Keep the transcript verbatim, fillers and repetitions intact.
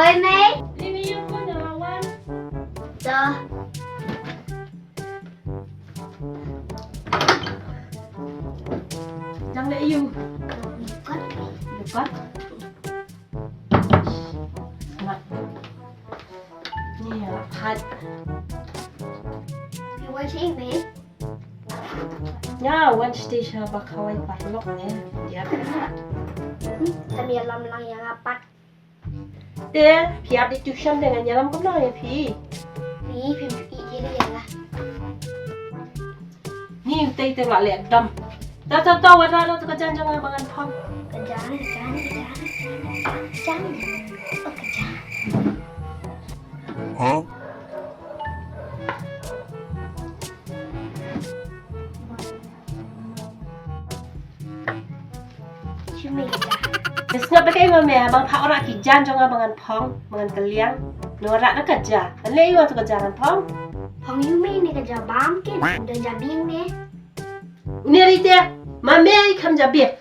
Oi, Mei. Oi, Mei, ïa, wan, ïa, wan. Dah. Dang leh ïa u. Bukat. Bukat. Mat. Ni ïa, pat. Ïa, wan sha i, Mei. Ïa, wan sha sha ba khawai paralok ne. Ïa. Hmm, tam ïalam lang ïa nga pat. Te, phi ap dei tuition te ngan ïalam kumno ïa phi. Phi, phi, phi, phi, ïa, ïa, ïa. Ni, te, te, la leh dam. Ta, ta, ta, wat, wat, wat, ka jan jong nga ba ngan phong. Ka jan, ka jan, ka jan, ka jan, ka jan. Oh, ka jan. Huh? Sngap ba ka ïa ma me, ba nga phah orah ki jan jong nga ba ngan phong, ba ngan kylliang. Ngan orah da ka ja. Ngan leh ïa u tu ka ja ngan phong. Phong ïa u me ne ka ja bam kin. Don ja biang ne. Une ri te, ma me i kham ja biang.